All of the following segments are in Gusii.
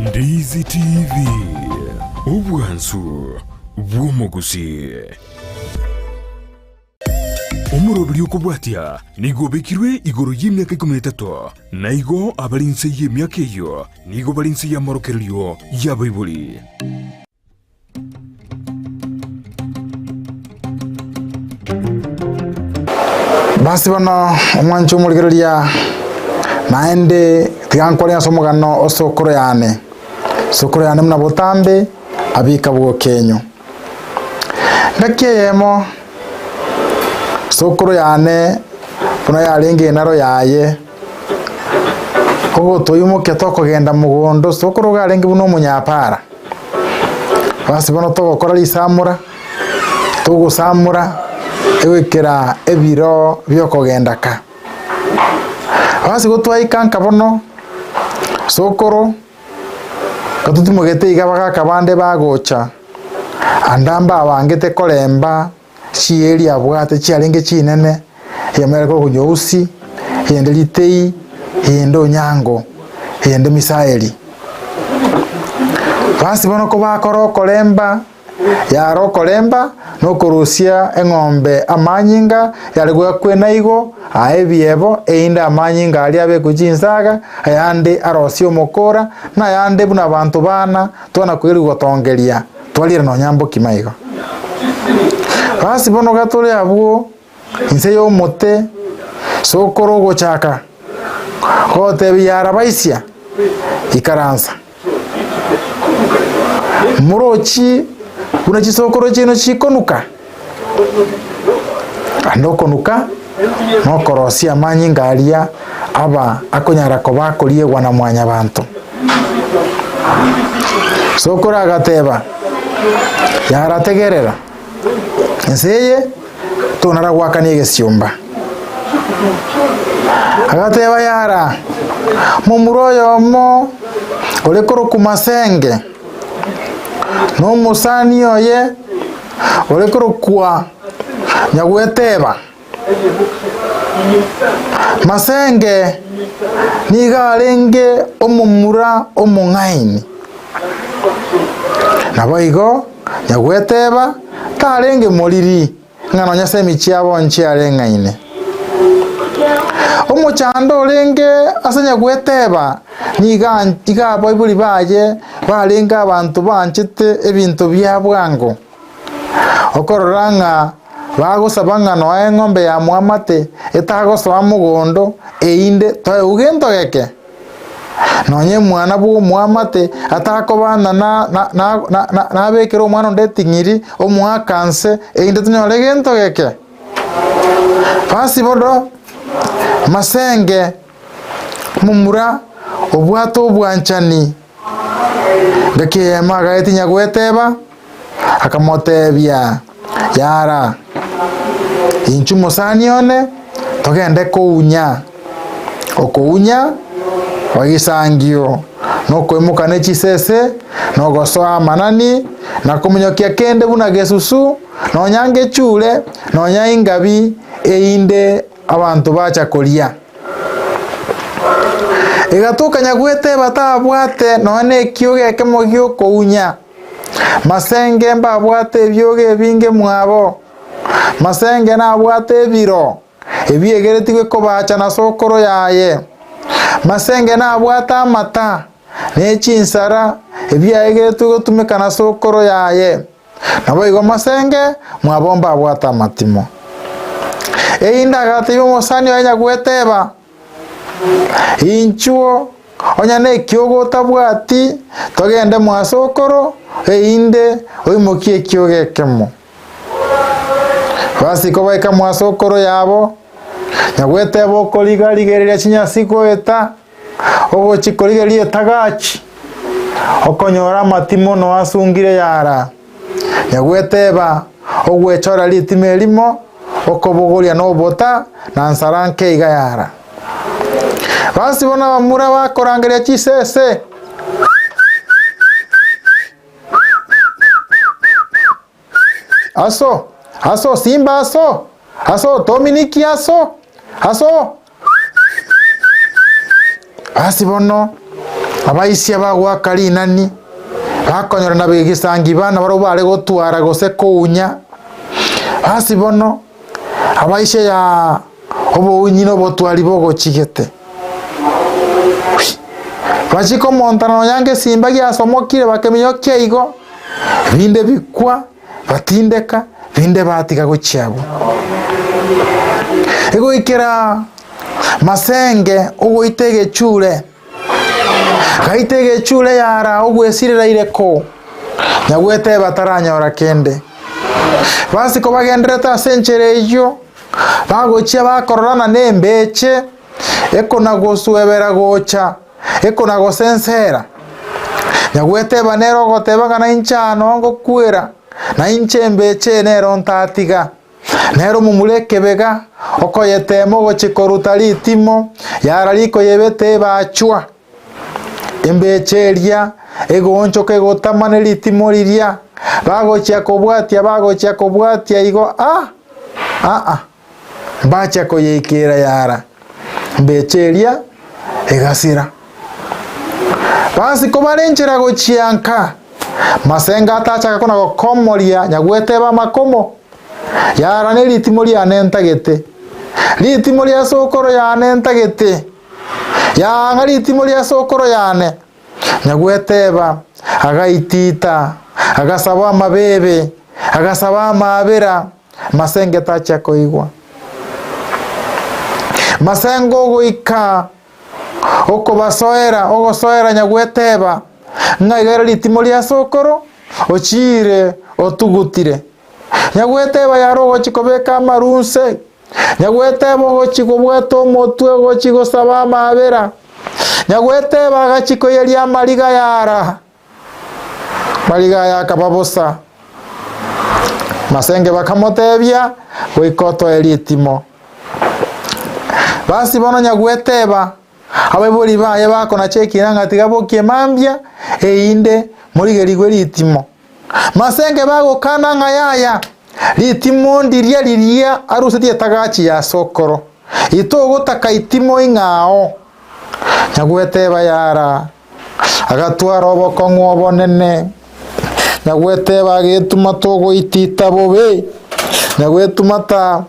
Ndizi TV, obwansu bw'omogusii. Omoroberi okobwatia nigo obekirwe igoro y'emiaka ikomi na etato, na igo abare inse y'emiaka eyio nigo bare inse y'amorokererio y'abaibori. Basi bono omwanche omorigereria, naende tiga nkwane ase omogano o sokoro yane. Sokoro yane buna botambe abika bw'okenyo. Ngaki eyemo sokoro yane buna yarenge enaro yaye, ogotoimokia tokogenda mogondo, sokoro iga arenge buna omonyapara. Basi bono togokora risamora, togosamora egoikera ebiro biokogenda ka. Basi gotwaika nka bono, sokoro, gatotimogete iga abagaka bande bagocha, anda mbabangete koremba chieri abwate chiarenge chinene, eyemo yare korokwa Nyeusi, eyende Litei, eyende Onyango, eyende Misaeli. Basi bono kobakora okoremba, yare okoremba na okorusia eng'ombe amanyinga, yare goakwena igo, aye ebiebo, erinde amanyinga aria abekwe chinsaga, ayande arosie omokora, na ayande buna abanto bana twana koirigwa gotongeria. Twariera nonya mbokima igo. Basi bono gatore abwo inse y'omote sokoro ogochaka gotebia yarabaisia ikaransa. Morochi buna chisokoro chiaino chikonuka? Ande okonuka nokorosia amanyinga aria aba akonyara koba akoriegwa na mwanyabanto. Sokoro agateba, Yarategerera, ense eye tonara goakania egesiomba. Agateba, Yara, momura oyomo ore korokwa Masenge, na omosani oye ore korokwa Nyagweteba. Masenge nigo arenge omomura omong'aini. Naboigo Nyagweteba tarenge moriri ng'a nonya ase emechie yabo nchiareng'aine. Omochando orenge ase Nyagweteba nigo iga abaibori baye barenge abanto banchete ebinto bia bwango. Okorora ng'a bagosaba ng'a noa eng'ombe ya mwamate etagosoa mogondo einde toegwe gento geke? Nonye mwana bw'omwamate atakoba ng'a nabekere omwana onde eting'iri omoaka nse einde tonyore gento geke? Basi bono masenge momura obwate obwanchani Engaki eyemo agaetinya gweteba, akamotebia, Yara, inchuo mosani one, togende kounya. Okounya gwa gisangio, na okoimoka ne chisese, na ogosoa amanani, na kominyokia kende buna gesusu, nonya ngechure, nonya ingabi, erinde abanto bacha koria. Egatoka nyagweteba tabwate nonya nekiogo ekemo gi'okounya. Masenge mbabwate ebiogo ebinge mwabo. Masenge nabwate ebiro ebiegeretigwe kobacha na sokoro yaye. Masenge nabwate amata ne chinsara ebiaegeretwe gotumeka na sokoro yaye. Naboigo mosenge mwabo mbabwate amatimo. Erinde agatebia omosani oye nyagweteba, Inchuo, onye nekiogo otabwati, togende mwa sokoro, erinde oimokie ekiogo ekemo. Basi kobaika mwa sokoro yabo, nyagweteba okoriga-rigereria chinyasi goeta, Ogochia korigereria etagachi, okonyora amatimo noasungire yara, nyagweteba, ogwechora ritimo erimo, okobogoria nobota, na nsara nke iga yara. Basi bono abamura bakorangeria chisese. Aso, aso, simba aso, aso, Dominiki aso, aso. Basi bono. Abaisia bagoaka rinani, bakonyorana begesangi bana barabwo bare gotwara gose kounya. Ase bono, abaisia ya obounyi na obotwari bogochigete. Bachie komontana nonya ngesimba giasomokire bakeminyokia igo, binde bikwa, batindeka, binde batiga gochia abwo. Egoikera masenge ogoita egechure, gaita egechure yara ogwesirera ko, nyagweteba taranyora kende. Basi kobagendererete ase enchera eyio, bagochia bakororana nembeche, ekona-gosuebera gocha, ekona-gosensera. Nyagweteba nere ogoteba ng'a nainche aa noo ngokwera, na inche embeche eye nero ntatiga. Nere omomura ekebega, okoyetema ogochia koruta ritimo, yara rikoyebete ebachwa. Embeche eria egoonchoka egotama ne ritimo riria, bagochia kobwatia, bagochia kobwatia igo ah, aa, mbachia koyeikera yara, embeche eria egasira. Basi kobare nchera gochia nka, Masenga atachaka kona gokomoria nyagweteba amakomo, Yara ne ritimo riane ntagete, ritimo ria sokoro yane ntagete. Yaang'a ritimo ria sokoro yane. Nyagweteba, agaitita, agasaba amabebe, agasaba amaabera, Masenge tachia koigwa. Masenge ogoika okobasoera, ogosoera Nyagweteba, ng'a iga ere ritimo ria sokoro, ochiire otugutire. Nyagweteba yare ogochia kobeka amaru nse, Nyagweteba ogochia kobwata omotwe ogochia gosaba amaabera. Nyagweteba agachia koyeria amariga yara. Amariga aya akaba bosa. Masenge bakamotebia, Goika otoe ritimo. Basi bono Nyagweteba, abaibori baye bakonacha ekina ng'a tiga bokie mambia, erinde morigerigwe ritimo. Masenge bagokana ng'a yaya, ritimo ndiria riria arusetie etagachi ya sokoro, itogotaka itimo ing'ao. Nyagweteba yara, agatwara obokong'u obonene. Nyagweteba agetuma togoitita bobe, nyagwetuma ta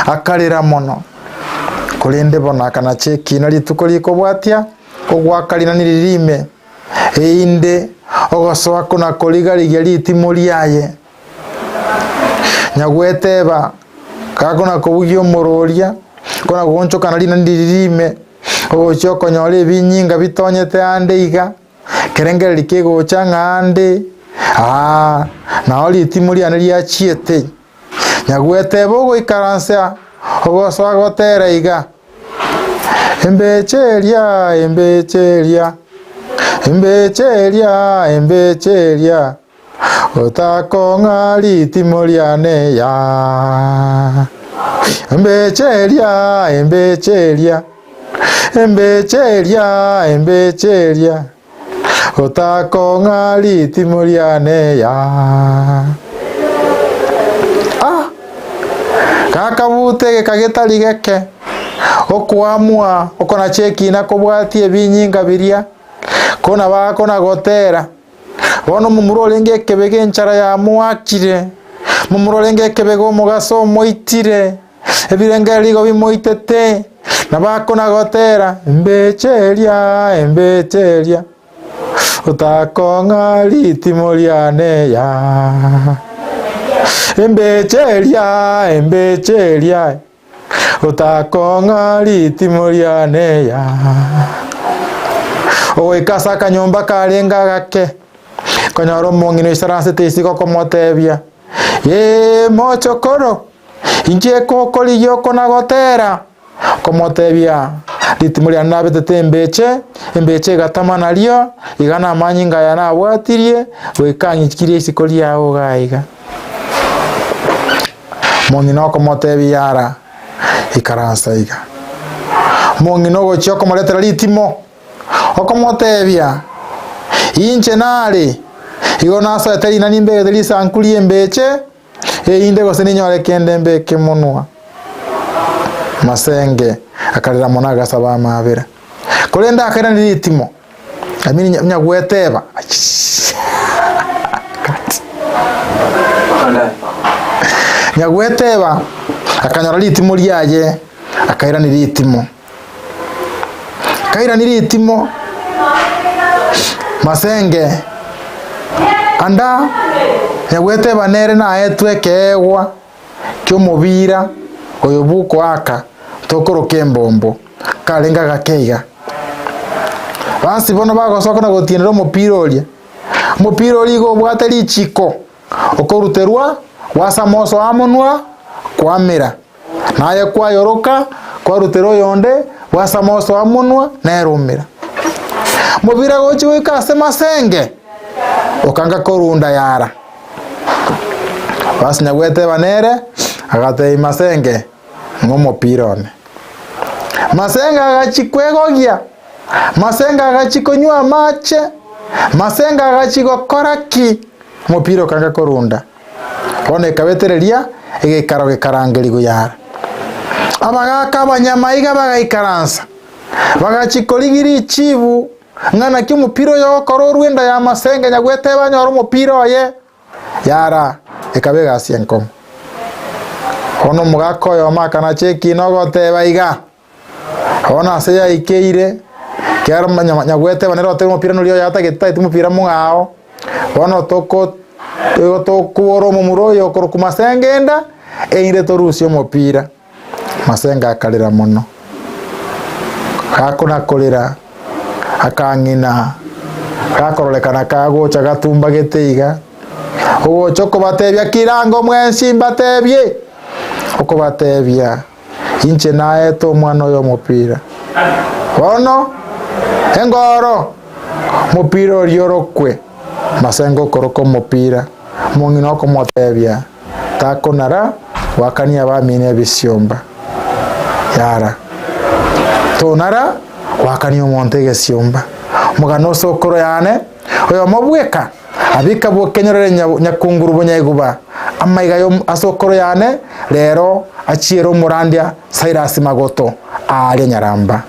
akarera mono. Korende bono akanacha ekina rituko rikobwatia, ogoaka rinani riria ime. Erinde ogosoa kona koriga-rigia ritimo riaye. Nyagweteba, gakona kobugia omororia, kona goonchokana rinani riria ime, ogochia okonyora ebinyinga bitonyete ande iga, kerengererio kegocha ng'a ande, aa, nao ritimo riane riachiete. Nyagweteba ogoikaransa ogosoa gotera iga, Embeche eria, embeche eria, embeche eria, embeche eria, otakong'a ritimo riane ya. Embeche eria, embeche eria, embeche eria, embeche eria, Otakong'a ritimo riane ya. Ah! Gakabuta egeka getari geke, okoamua okonacha ekina kobwatia ebinyinga biria, kona bakona gotera. Bono omomura orenge ekebega enchara yamoakire, omomura orenge ekebega omogaso omoitire. Ebirengererio igo bimoitete, na bakona-gotera, Embeche eria, embeche eria, otakong'a ritimo riane ya. Embeche eria, embeche eria, otakong'a ritimo riane ya. Ogoika ase akanyomba karenge agake, konyora omong'ina oisaransete isiko okomotebia, Ee, mochokoro, Inche ekokorigia oko na gotera, komotebia, Ritimo riane nabetete embeche, embeche egatama nario, iga namanyinga aya nabwatirie, goika ang'ikirie isiko riao iga iga. Omong'ina okomotebia, Ara, ikaransa iga. Omong'ina ogochia okomoretera ritimo, okomotebia, Inche nare, igo nasoete rinani mbegete risanku ri'embeche, Erinde gose ninyore kende mbeke monwa. Masenge akarera mono agasaba amaabera. Korende akairania ritimo. I mean nyagweteba Nyagweteba akanyora ritimo riaye, akairania ritimo. Akairania ritimo masenge anda nyagweteba nere naetwe ekeegwa ki'omobira oyo bw'okoaka tokoroka embombo, karenge agake iga. Basi bono bagosoka na gotienera omopira oria. Omopira oria igo obwate richiko, okoruterwa gwasama osoa monwa kwamera, naye kwayoroka kwarutera oyonde gwasama osoa monwa nere omera. Mobira gochia goika ase masenge, okanga korunda yara. Basi nyagweteba nere, agatebia Masenge, Ng'a omopira one. Masenge agachia kwegogia, Masenge agachia konywa amache, Masenge agachia gokora ki? Omopira okanga korunda. Bono ekabetereria, egeikaro gekarangerigwa yara. Abagaka abanyamaiga bagaikaransa, bagachia korigia richibu Ng'a naki omopira oyo ogokora orue enda y'amasenge nyagweteba anyore omopira oye, yara, ekaba egasi enkong'u. Bono omogaka oyomo akanacha ekiina ogoteba iga, bono ase yaikeire, kero nyagweteba nere otebe omopira noria oyo atagete tagete omopira mong'ao, bono toko igo tokobora omomura oyo okorokwa masenge enda, erinde torusie omopira. Masenga akarera mono. Gakona-korera, akang'ina, gakororekana kagocha gatumbagete iga, ogocha okobatebia, Kirango mwensi mbatebie! Okobatebia, Inche naete omwana oyo omopira. Bono, engoro, omopira oria orokwe. Masenga okoroka omopira, omong'ina okomotebia, Takonara goakania abamino ebisiomba. Yara. Tonara goakania omonto egesiomba. Omogano ase okoro yane, oyomo bweka, abika bw'okenyorere nyakunguru bonyaiguba, amaiga ase okoro yane, rero achiere omorandia Silas Magoto aaria Nyaramba.